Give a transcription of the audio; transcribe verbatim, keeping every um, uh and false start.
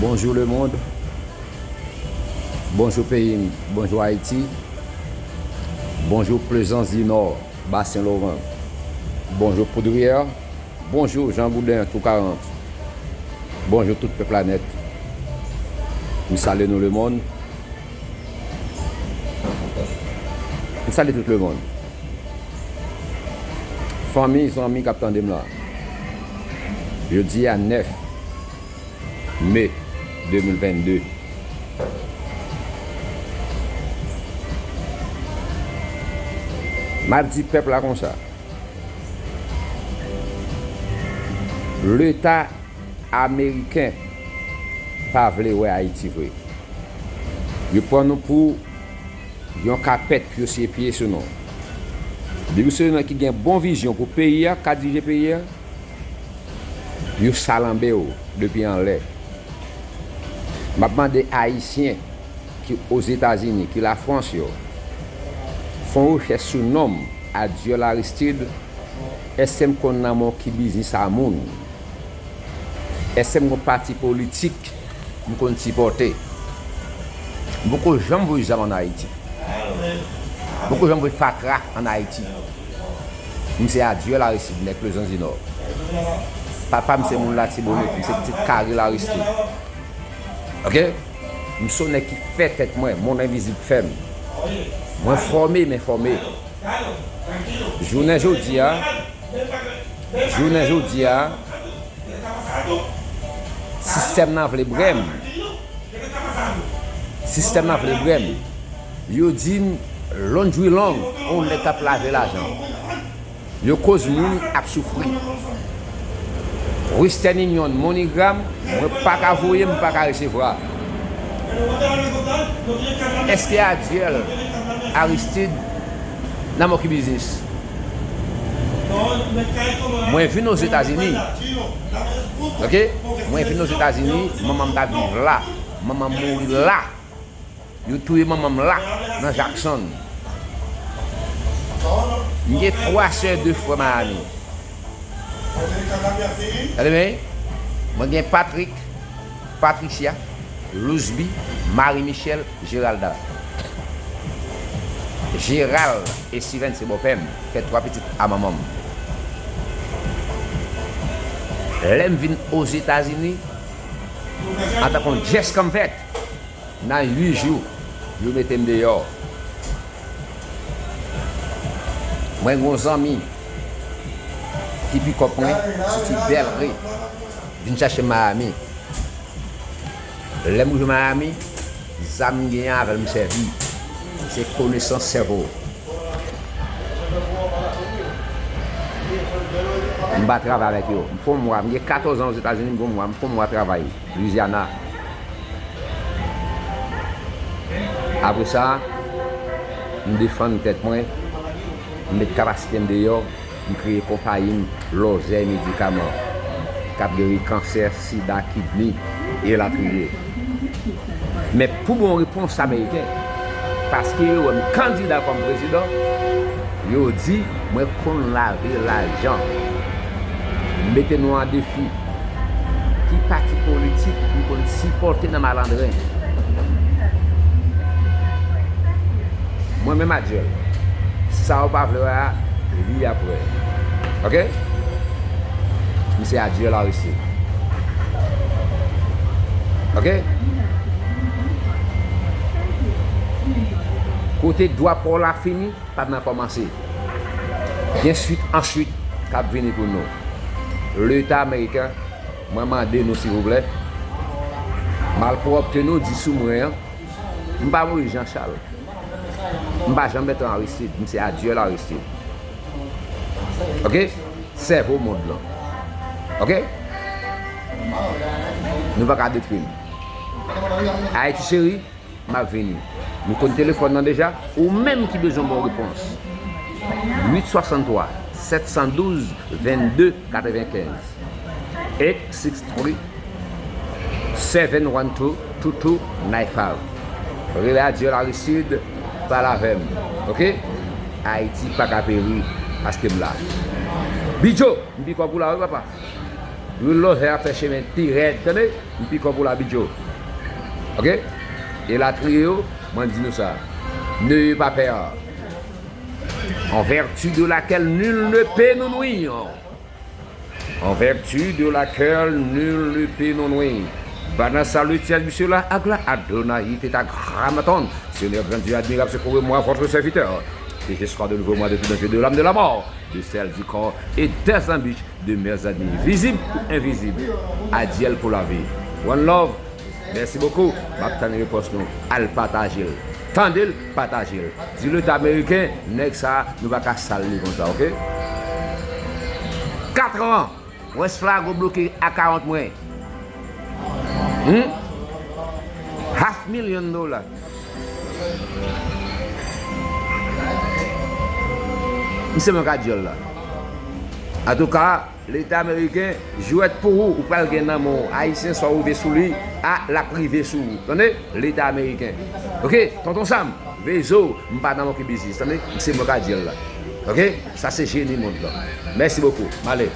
Bonjou lemonn. Bonjou peyi m. Bonjou Ayiti. Bonjou Plezans di Nò, Basen Loran. Bonjou Poudryè. Bonjou Jan Gouden, Tou karant. Bonjou tout pèp la nèt. M salye nou lemonn. M salye tout lemonn. Fanmi, zanmi k ap tande m la. Jodi a nèf me de mil vennde. M ap di pèp la konsa, Leta ameriken pa vle wè Ayiti vre. Yo pran nou pou yon kapèt pou yo siye pye sou nou. Depi w se yon nèg ki gen bon vizyon pou peyi a, ka dirije peyi a, yo salanbe w depi anlè. M ap mande Ayisyen ki Ozetazini, ki Lafrans yo, fè yon rechèch sou non m, Aduel Aristide. Èske m konn nan men ki biznis a moun? Èske m gon pati politik m konn sipòte? M poko janm voye zam ann Ayiti. M poko janm voye fatra ann Ayiti. M se Aduel Aristide, nèg Plezans di Nò. Papa m se moun Latibonit, m se pitit Caril Aristide. Oke? M se yon nèg ki fè tèt mwen, mond envizib fè m. Mwen fòme, m enfòme. Jounen jodi a, jounen jodi a, sistèm nan vle brè m. Sistèm nan vle brè m. Yo di m laundry long, yon nèg k ap lave lajan. Yo koz moun ap soufri. Western Union, MoneyGram, mwen pa ka voye, m pa ka resevwa. Èske Aduel Aristide nan men ki biznis? Mwen vin Ozetazini. Oke? Mwen vin Ozetazini, manman m t ap viv la. Manman m mouri la. Yo touye manman m la, nan Jackson. M gen twa sè, de frè Miami. Tande byen, mwen gen Patrick, Patricia, Lousby, Marie Michelle, Geralda. Gerald e Steven se bòpè m, fè twa pitit a manman m. Lè m vin Ozetazini, antanke yon djès kanmfèt, nan uit jou, yo mete m deyò. Mwen gen yon zanmi ki pikòp mwen, soti Bèlre, vin chache m Miami. Lè m rive Miami, zam m genyen avè l m sèvi. Se konesans sèvo. M pa travay avèk yo. M fè yon mwa, m gen katòz an Ozetazini, m gen yon mwa, m fè yon mwa travay Louisiana. Apre sa, m defann tèt mwen, m met kapasite m deyò, m kreye konpayi m Lòzèy Medikaman k ap geri kansè, sida, kidni, elatriye. Men pou bon repons ameriken, paske yo wè m kandida kòm prezidan, yo di mwen konn lave lajan. M mete nou an defi. Ki pati politik m konn sipòte nan malandren? Mwen menm Adyèl. Sa w pa vle wè a, li ap wè. Oke? M se Adyèl Aristide. Oke? Kote dwa pa w la fini, pa nan kòmanse. Gen swit answit k ap vini pou nou. Leta ameriken, mwen mande nou silvouplè, malpwòpte nou di sou mwen an, m pa Moyiz Jan Chal. M pa Jan Bètran Aristid, m se Adyèl Aristid. Oke? Sèvo mond lan. Oke? Nou pa ka detwi m. Ayiti cheri, m ap vini. Nou konn telefòn nan deja. Ou menm ki bezwen bon repons. Uit swasanntwa, sèt san douz, vennde, katrevenkenz. Eight six three, seven one two, two two nine five. Rele Adyèl Aristide, pale avè m. Oke? Ayiti pa ka peri, paske m la. Bidjo, m pi kòb ou la, wi, papa. Rullo fè ap fè chemen pi rèd, tande? M pi kò pou l Abidjo. Oke? E latriye yo, mwen di nou sa. N'ayez pas peur. En vertu de laquelle nul ne peut nous nuire. En vertu de laquelle nul ne peut nous nuire. Bana salut à ceux-là, Agla Adonai, Teta Gramaton. Seigneur grand Dieu admirable, secourez-moi, votre serviteur. Que je sois de nouveau moi de tout danger, de l'âme, de la mort, de celle du corps et des embûches, de mes ennemis visibles ou invisibles. Adiel pour la vie. One love. Mèsi bokou. M ap tann repons nou. Al pataje l. Tande l, pataje l. Di Leta ameriken, nèg sa, nou pa ka sal li konsa, oke? Katran, Wells Fargo bloke akawont mwen. Hmm? Half million dola. M se mwen ka di l la. Antouka, Leta ameriken, jwèt pou ou, ou pral gen nan men w. Ayisyen, sa w rive sou li, a, l ap rive sou ou. Tande? Leta ameriken. Oke? Tonton Sam, veye zo w, m pa nan monkey business, tande? Se mwen ka di l la. Oke? Sa se jeni mond lan. Mèsi bokou. M ale.